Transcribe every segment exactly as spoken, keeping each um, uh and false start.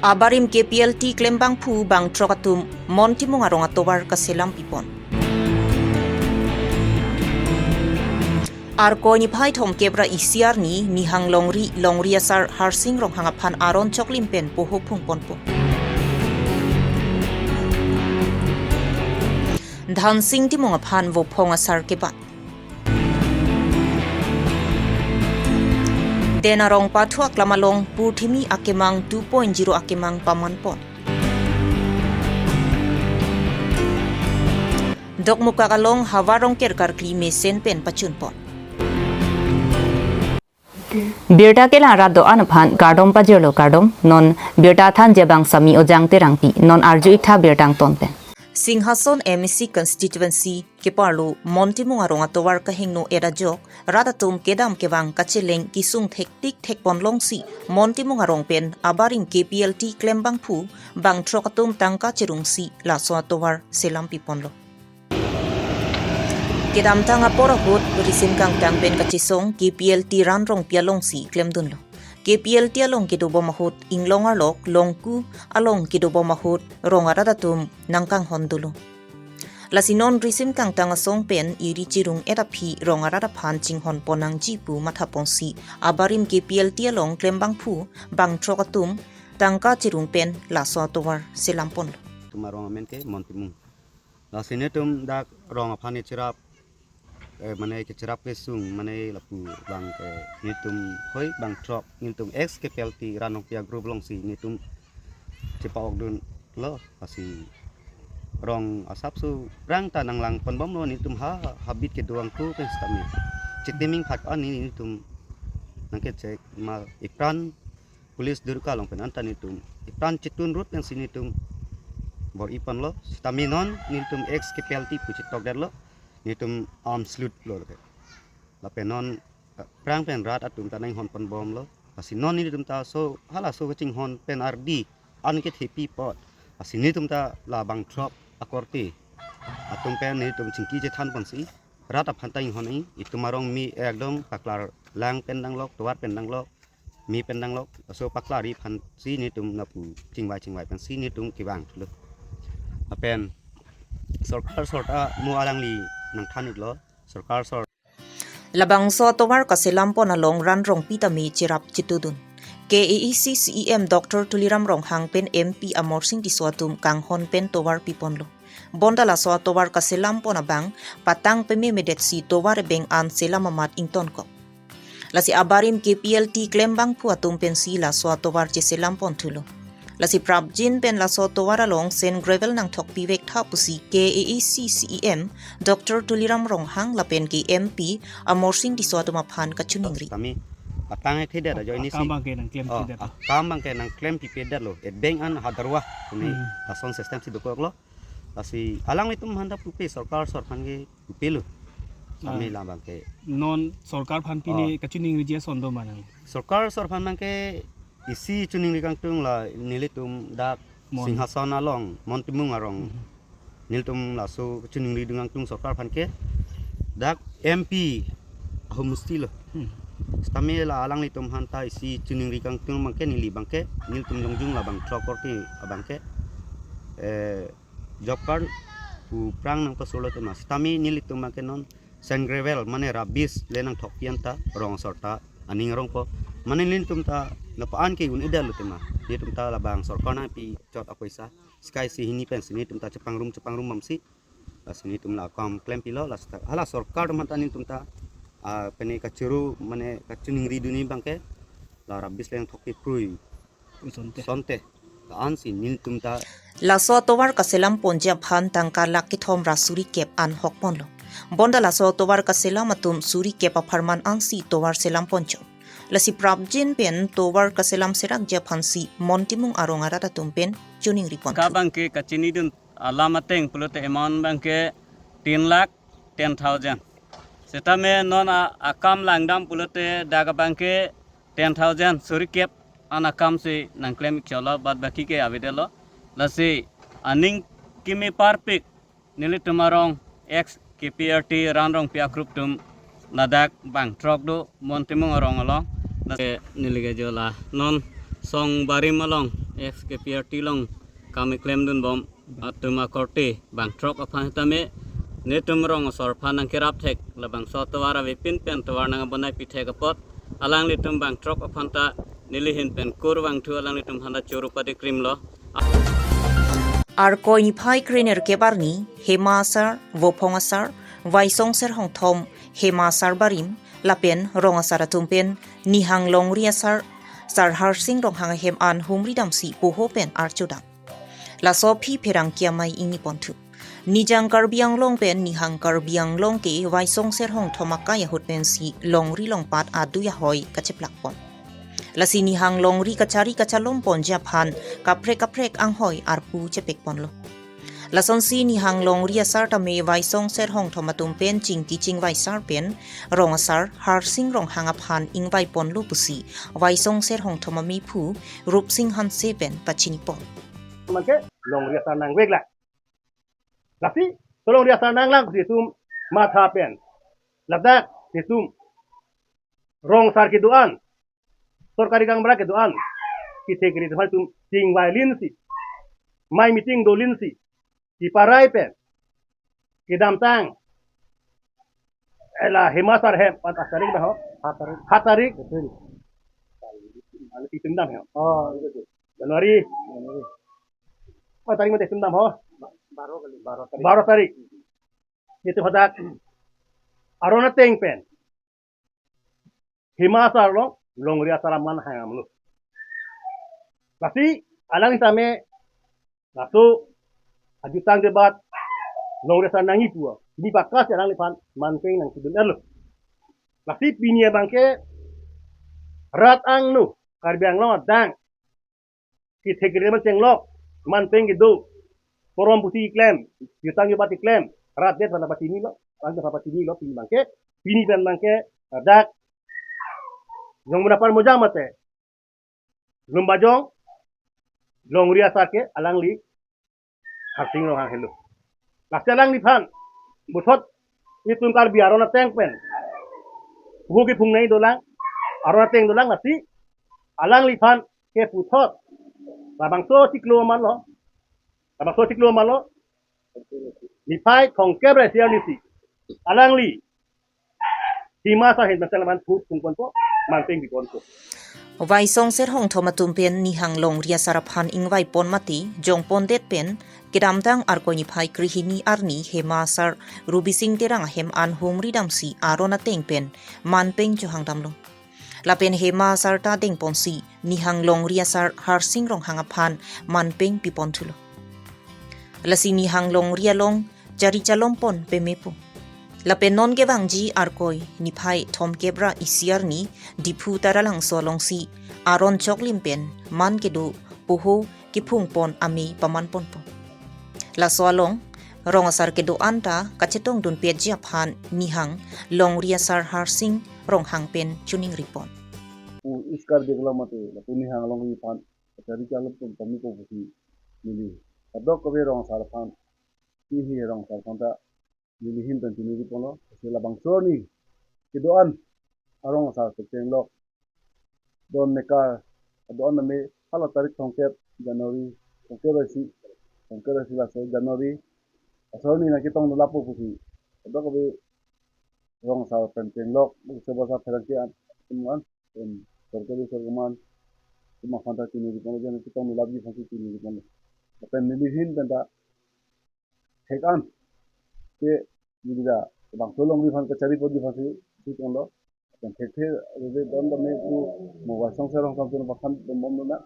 Abarim K P L T klembangphu bangthrok atum Montimung arong atovar kaselam pipon. Arkoi niphai thomkep ra isi arni Nihang Longri, Longri asar Harsing Ronghang aphan aron choklim pen poho phungponpo. Dhansing Timung aphan vophong asar kebat. Den arong pathu aklam along purthimi akemang two point zero akemang pamanpon. Dokmoka along havar rongker karkli mesen pen pachunpon. Birta kelang rat do-an aphan kardom pajirlo kardom, non birta thanji abang Sami Ojang Terangpi, non arju-ik tha birta angton pen. Singhason M A C constituency keparlo Montimung arong atovar kahingno et ajok, rat atum kedam kevang kacheleng kesung thektik thekpon longsi Montimung arong pen abarim K P L T klembangphu bangthrok atum tangka cherungsi laso atovar selam piponlo. Kedamtang apor ahut risim kangtang pen kachesong K P L T ran rongpi alongsi klemdunlo. K P L T along kedobom ahut inglong arlok Longku along kedobom ahut rong arat atum nangkanghon dolo. Lasi non risim kangtang asong pen iri chirung et aphi rong arat aphan chinghonpon nangji pu mathaponsi abarim K P L T along klembangphu bangthrok atum tangka cherung pen laso atovar selamponlo. Tum arong amen ke Montimung. Lasi netum dak rong aphan cherap, eh, mane kecherap kesung, mane lapu abangke netum hoi bangthrok, netum ex K P L T ran rongpi agroup alongsi netum chepa-okdunlo, lasi rong asapso rang ta nanglangponbomlo, netum ha habit kedo angku pen sitame. Chetiming phak ani netum nangkechek ma ipran police Durga along pen anta netum ipran chetun rut pensi netum bor-iponlo, sitame non netum ex K P L T pu chetokdetlo, netum arms lutlo lake. Lapen non, eh, prang pen rat atum ta nanghonponbomlo. Lasi non netum ta so halaso kachinghon pen ardi an kethepi apot, lasi netum ta la bangthrok akorte atum pen netum chingki chethanponsi rat aphan ta inghon-i, itum arong me ekdom paklar lang pen danglok, tovar pen danglok, me pen danglok, laso paklar-i aphansi netum lapu chingvai chingvai pensi netum kevang thulo. Lapen sorkar sor ta mo alangli nangthan-iklo, sorkar sor. Labangso atovar kaselampon along ran rongpi tame cherap chetudun. K A A C C E M Doctor Tuliram Ronghang pen M P Amarsing Tisso atum kanghon pen tovar piponlo. Bonta laso atovar kaselampon abang patang pememedetsi tovar ebeng an selam amat ingtonkok. Lasi abarim K P L T klembangphu atum pensi laso atovar cheselampon thulo. Lasi prapjin pen laso atovar along sand gravel nangthokpivek tha pusi K A A C C E M Doctor Tuliram Ronghang lapen ke M P Amarsing Tisso atum aphan kachiningri. Kami patang ethedet ajoine si. Akam abangke nangklem Oh, pidet. Akam abangke nangklem pipedetlo. Ebeng an hadarwa kami Hmm. lason system si dokoklo. Lasi alanglitum hanta pupe sorkar sor aphan ke pupelo. Kami Ah. labangke. Non sorkar aphan pine Oh. kachiningriji ason do ma nang? Sorkar sor aphan abangke isi chiningri kangtung la nelitum dak Mon. Singhason along, Montimung arong. Mhm. Nelitum laso chiningridun kangtung sorkar aphan ke dak M P ahum musti lo. Hmm. Sitame la alanglitum hanta isi chiningri kangtung abangke neli abangke, nelitum jongjung labang throk korte abangke, eh, job card pu prang nangpasurlo tema. Sitame nelitum abangke non sand gravel mane rubbish le nangthokpi anta rong asor ta aning arongpo. Mane nelitum ta napa-an ke un-edetlo tema. Nelitum ta labang sorkar nangpi chot apoisa. Sky si hini pensi nelitum ta chepangrum chepangrum bamsi. Lasi nelitum la akam klempilo, lasi ta hala sorkar atum hanta nelitum ta, ah, pene kachuru mane kachiningridunji abangke la rubbish le nangthokpi prui. Sonte. Sonte. Ansi nelitum ta. Laso atovar kaselamponji aphan tangka lakh kethom ra suri kep an hokponlo. Bonta laso atovar kaselam atum suri kep apharman ansi tovar selamponchot. Lasi prapjin pen tovar kaselam serakji aphansi Montimung arong arat atum pen chiningripon. Ka abangke kachinidun alam ateng pulote amount abangke tin lakh ten thousand. Sitame non a-, akam langdam pulote dak abangke ten thousand suri kep an akam si nangklem-ik cholo, bad baki ke avedetlo. Lasi aning kimi parpik nelitum arong ex K P L T ran rongpi agroup atum ladak bang throk do Montimung arong along. Lasi neli ke jo la non song barim along Ex K P R T along kam keklemdunbom atum akorte bangthrok aphan tame netum rong asar aphan nangkerap thek, labangso atovar avepin pen tovar nangabonai pithek apot alanglitum bangthrok aphan ta nelihin pen kurvangthu alanglitum aphan ta choro padikrimlo. Arkoi niphai krenerkep arni Hema asar, Vophong asar, Vaisongser Hongthom, Hema asar barim lapen rong asar atum pen nihang longri asar Sar Harsing Ronghang ahem an humri damsi poho pen archodam. Laso aphi pherangke amei ingniponthu. Nijang Karbi Anglong pen nihang Karbi Anglong ke Vaisongser Hongthom akai ahut pensi longri longpat adui ahoi kacheplakpon. Lasi nihang longri kachari kachalomponji aphan kaprek kaprek anghoi arpu chepekponlo. Lasonsi nihang longri asar tame Vaisongser Hongthom atum pen chingki chingvai sar pen rong asar Harsing Ronghang aphan ingvaiponlo pusi Vaisongser Hongthom amephu Rupsing Hanse pen pachinipon. Manke longri asar nangveklang. Lasi, so longri asar nanglang si itum matha pen. Ladak si itum rong asar kedo-an, sorkari gaonbura kedo-an, kethekri atum chingvailinsi, mei meeting dolinsi, kiparai pen kedamtang, eh, la Hema asar ahem, pat tarik dah ho? Hat tarik. Hat tarik. Betul. Ano itum dam ho? Oh, iya, iya. Januari. Januari. Pat tarik mate itum dam ho? Baro kali, baro tarik. Baro tarik. Itum hadak aron ateng pen Hema asar along longri asar aman hangdamlo. Lasi alang tame laso ajutang debat longri asar nangji pu, pini bakas alangliphan manpeng nangkedun-etlo. Lasi pini abangke rat angno Karbi Anglong adang kethekri man chenglok, manpeng kedo, forum pusi keklem, jutang debat keklem, rat det aphan pachinilo, alang aphan pachinilo, pini abangke, pini pen abangke, dak Jongmona Parmojang mate Lumbajong longri asar ke alangli Harsing Ronghang helo. Lasi alangliphan puthot itum Karbi aron ateng pen hu kephungnei dolang, aron ateng dolang, lasi alangliphan ke puthot labangso chiklo amanlo, labangso chiklo amanlo, niphai thomkep ra isi arnisi alangli Hema asar ahin pen teman phut phungponpo, manpeng piponpo. Vaisongser Hongthom atum pen nihang longri asar aphan ingvaipon mate jongpondet pen kedamtang Arkoi niphai krehini arni Hema asar Rubising Terang ahem an humri damsi aron ateng pen manpeng chohangdamlo. Lapen Hema asar ta dengponsi nihang longri asar Harsing Ronghang aphan manpeng piponthulo. Lasi nihang longri along chari chalompon pemepo. Lapen non kevangji Arkoi niphai thomkep ra isi arni Diphu Taralangso alongsi aron choklim pen man kedo poho kephungpon amei pamanponpo. Laso along rong asar kedo-an ta kachetongdunpetji aphan nihang longri asar Harsing Ronghang pen choningripon. Pu East Karbi Anglong mate lapu nihang longri aphan kachari chalompon pamepo pusi neli kadokave rong asar aphan, hihi rong asar aphan ta nelihin pen chiningriponlo. Lasi labangso arni kedo-an arong asar kechenglok don mekar do-an tame hala tarik thomkep Januari, thomkep ra isi, thomkep ra isi laso Januari asor arni nangketongdun lapo pusi kadokave rong asar pen chenglok, sebasa pherangke an, teman, em, sorkari sorkari man, teman aphan ta chiningriponlo, jan ketongdun lapji aphansi chiningriponlo. Lapen nelihin pen ta thek an ke neli ta labangso longri aphan kachariponji aphansi chiningriponlo. Lapen thekthe rede don tame pu mo Vaisongser Hongthom atum aphan dambomlo na.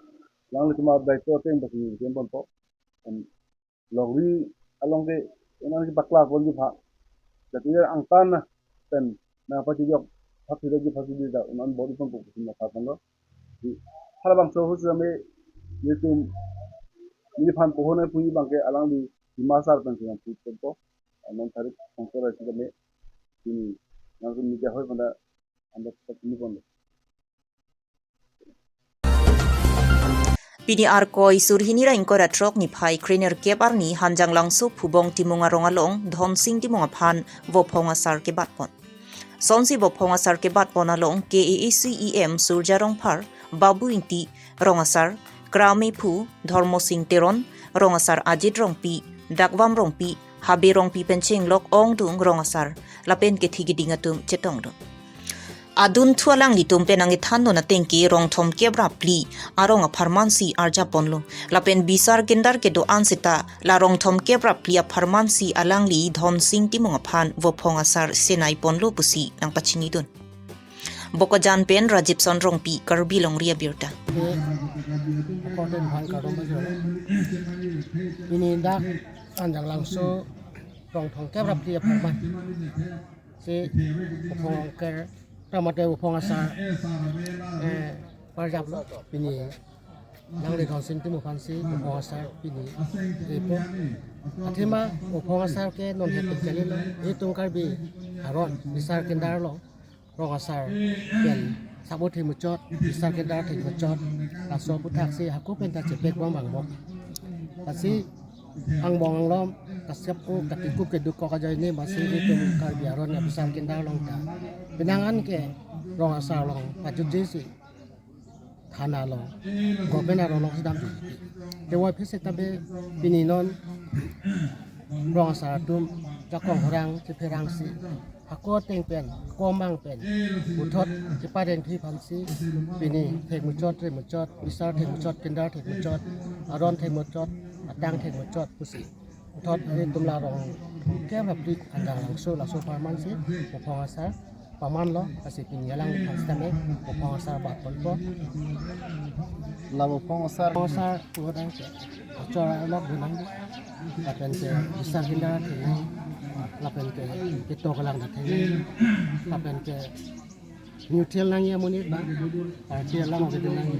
Alanglitum adaito ateng pachiningriponpo. Em, longri along ke inan ke pakla ponji aphan, jati angtan na pen nangpachijok, phathirji phathirji ta un-an bor-iponpo pusi mathaponlo. Di halabangso ahut tame nelitum, neliphan poho nangpuji abangke alangli Hema asar pen si nangpuponpo. Non tarik thomkep ra isi tame, pini nangtum media hoi aphan ta andak pachiniponlo. Pini Arkoi surhini ra ingkoi ra throk niphai krenerkep arni Hanjanglangso Phubong Timung arong along Dhonsing Timung aphan Vophong asar kebatpon. Sonsi Vophong asar kebatpon along K A A C E M Surja Rongphar, Babu Ingti, rong asar Kramephu Dhormo Sing Teron, Rong Asar Ajit Rongpi, Dakvam Rongpi, Habe Rongpi pen chenglok ongdung Rong Asar lapen kethe keding atum chetongdun. Adunthu alanglitum pen nangkethandun atengke rong thomkep ra phli arong apharmansi arjapponlo. Lapen bisar kindar kedo-an seta la rong thomkep ra phli apharmansi alangli Dhon Sing Timung aphan vophong asar senaiponlo pusi nangpachinidun. Bokajan pen Rajibson Rongpi, Karbi Longri Abirta. Akorte bang kardom bajor. Pini dak Anjanglangso rong thomkep ra phli apharman si vophong angker ta mate vophong asar, eh, parjaplo. Pini alangli Dhon Sing Timung aphansi vophong asar pini repo. Athema vophong asar ke non hepen chalilo. Itum Karbi aron bisar kindar along rong asar pen sabo thekmuchot, bisar kindar thekmuchot, laso aphuthaksi hako penta chepek bang bang bok. Lasi angbong anglom, kasep o katikup keduk kok ajoine masi itum Karbi aron ya bisar kindar along ta penang an ke rong asar along pajutjesi thana along, government aron along si damji. Kevoi phese tabe pini non rong asar atum jakong horang chepherangsi hako ateng pen, hako amang pen puthot cheparengthu aphansi pini thekmuchot, remuchot, bisar thekmuchot, kindar thekmuchot, aron thekmuchot, atang thekmuchot pusi puthot itum la rong thomkep ra phli Anjanglangso laso apharmansi vophong asar pamanlo, lasi pini alangli aphan sitame vophong asar batponpo. La vophong asar, vophong asar pudang ke achor alok gunang lapen ke bisar kindar thengnang, lapen ke ketok alang ta thengnang, lapen ke neutral nangji amonit abang, party alam avedetnang,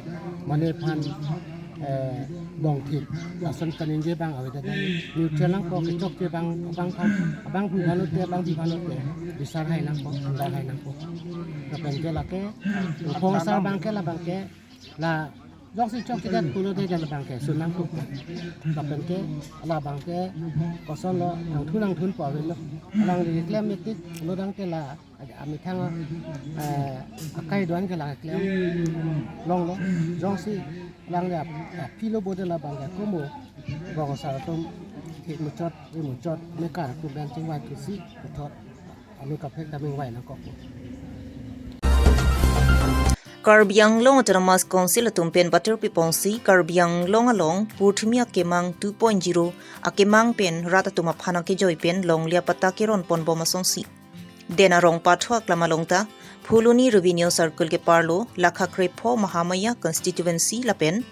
mane aphan, eh, bongthip ason kaningje abang avedetnang, neutral nangpo, kechokche abang, abang aphan, abangpi aphan lote, abangpi aphan lote bisar hai nangpo, andar hai nangpo. Lapen ke lake vophong asar abang ke, labang ke la jongsi chokchedet pulote ke labang ke sun nangpo. Lapen ke labang ke kosonlo, nangthu nangthunpo avelo. Alangli keklem methit pulotangte la amethang, eh, akai do-an ke la keklem longlo. Jongsi alangli ap-, aphi lo bote labang ke komo rong asar atum thekmuchot, remuchot, mekar atum pen chingvai kisi puthot anu kaprek daming vai nangkok. Karbi Anglong Autonomous Council atum pen bater piponsi Karbi Anglong along Purthimi Akemang two point zero akemang pen rat atum aphan akejoi pen longle apatta keronponbom asonsi. Den arong pathu aklam along ta Phuloni Revenue Circle keparlo lakha krepho Mahamaya constituency lapen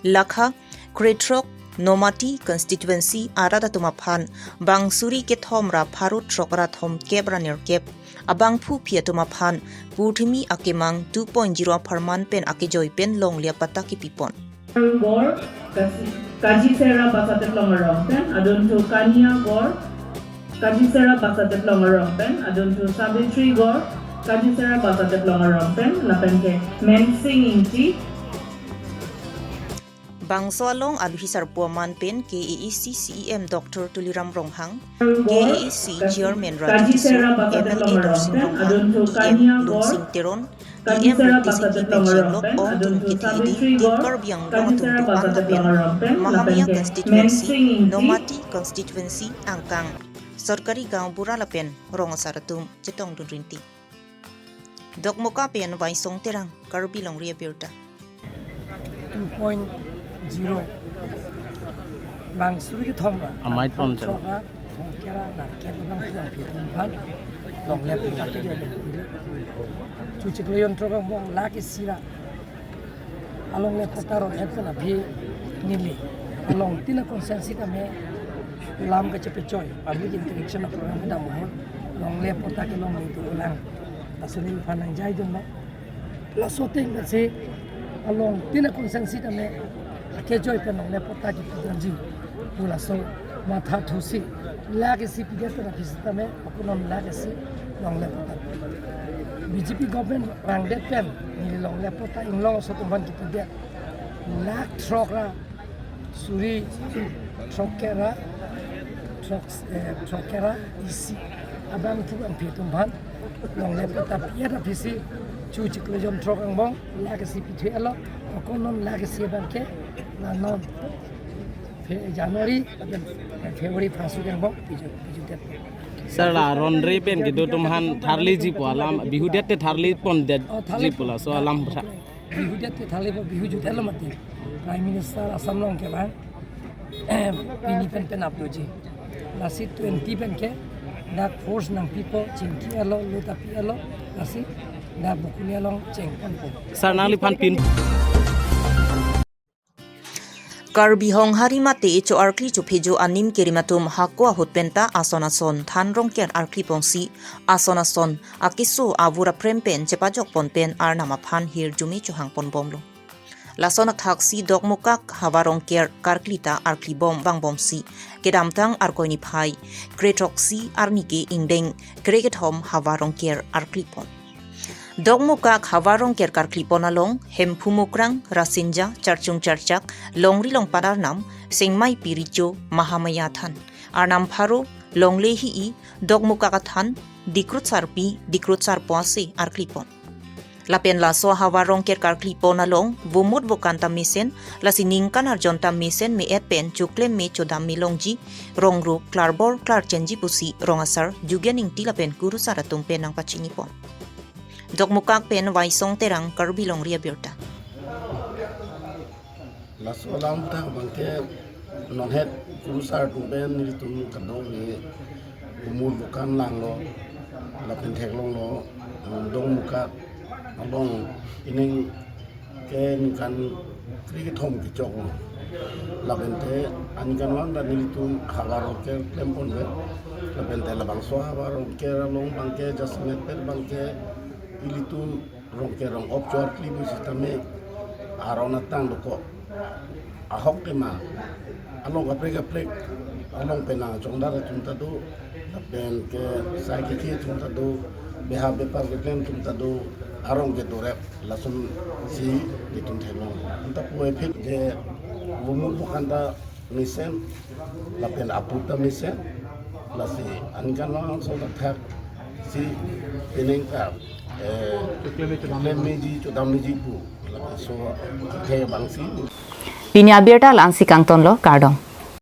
lakha krethrok Nomati constituency arat atum aphan bang suri kethom ra pharo throk ra thomkep ra nerkep abangphu aphi atum aphan Purthimi Akemang two point zero apharman pen akejoi pen longle apatta kepipon. Gor, Kaji-, Kajisera Basateplong arong pen, adunthu Kania Gor, Kajisera Basateplong arong pen, adunthu Savitri Gor, Kajisera Basateplong arong pen, lapen ke Mensing Ingti. Bangso along aluhi sarpo aman pen K A A C C E M Doctor Tuliram Ronghang, K A A C Chairman Raju Tisso, M L A Dorsing Ronghang, E M Lunsing Teron, E M Rupti Singhi pen chenglok ongdung kethe keding Team Karbi Anglong atum do-an lapen Mahamaya constituency, Nomati constituency angkang, Sorkari Gaonbura lapen rong asar atum chetongdun rinti. Dokmoka pen Waisong Terang, Karbi Longri Abirta. Two point zero. Bang suri kethom ra. Amei pom chalo. Throka, thongkera, narkep, bang suri kethom ra. Longle apatta kejoi. Chuchik leon throka mong lakh isi ra. Alongle apatta ron-et pen aphi neli. Along tin a-constituency tame lam kachepechoi. Public interaction a-program kedam ahut. Longle apatta kelong neli tu ulang. Laso neliphan nangjaidunlo. Laso ateng pensi along tin a-constituency tame akejoi pen longle apatta kepidamji pu laso mathathusi lakh isi pidet pen aphi sitame, ako non lakh isi longle apatta. B J P government vangdet pen neli longle apatta inglong aso atum aphan kepidet lakh throk ra suri throkkera, throk, eh, throkkera isi abangphu abangphi atum aphan longle apatta pi-et aphisi Chu chiklo jom throk angbong, lake si pithu elo, akonom lake si abangke, la non Fe-, January, February first week angbong, piju, piju det. Sir, la ronre pen kedo atum aphan tharli ji pu alam, bihu det te tharli pon det Oh, tharli ji pu laso alam pon. Bihu det te tharli pon, bihu jut elo mati. Prime Minister Assam along kelang, pini pen pen upload ji. Lasi twenty pen ke, dak force nangpipo, chingki elo, lo tapi elo, lasi, dak Bokuli along cheng ponpo. Sir, nangliphan pin. Karbi Honghari mate echo arkli chophejo anim kerim atum hako ahut penta ason ason than rongker arkli ponsi ason ason akeso avur aprem pen chepajok pon pen Arnam aphan hirjume chohang pon bomlo. Lason athaksi Dokmokak havar rongker karkli ta arkli bom vangbomsi kedamtang Arkoi niphai krethroksi arni ke ingdeng krekethom havar rongker arkli pon. Dokmokak havar rongker karkli pon along Hemphu Mukrang, Rasinja, Charchung Charchak, Longri Longpat Arnam, Sengmai Piricho, Mahamaya than, Arnam Pharo, Longle Hi-i, Dokmokak athan, Dikrut Sarpi, Dikrut Sarpo ase arkli pon. Lapen laso havar rongker karkli pon along, vomut vokan ta mesen, lasi ningkan arjon ta mesen me-et pen choklem me chodam me longji, rong rup klarbor klarchenji pusi rong asar Jugen Ingti lapen kurusar atum pen nangpachini pon. Dokmokak pen Waisong Terang, Karbi Longri Abirta. Laso alam ta abangke non het kurusar atum pen nelitum kadokave vomut vokan langlo, lapen theklonglo, Dokmokak along ining ke ningkan krekethom kechoklo. Lapen te aningkanvang ta nelitum havar rongker klem ponve. Lapen te labangso havar rongker along abangke jasemet pen abangke ilitum rongker rong-op cho arkli pusitame aron atang dokok. Ahok tema along kaprek kaprek along penang chongdar atum ta do, lapen ke sai kethi atum ta do, beha bepar keklem atum ta do, arong kedorep lason si nelitum theklong. Anta puvoiphit ke vomut vokan ta mesen, lapen aput ta mesen, lasi aningkanvang ason ta thaksi penang ta, eh, choklem meji, chodam meji pu, laso athe abangsi. Pini abirta la-ansi kangtonlo, kardom.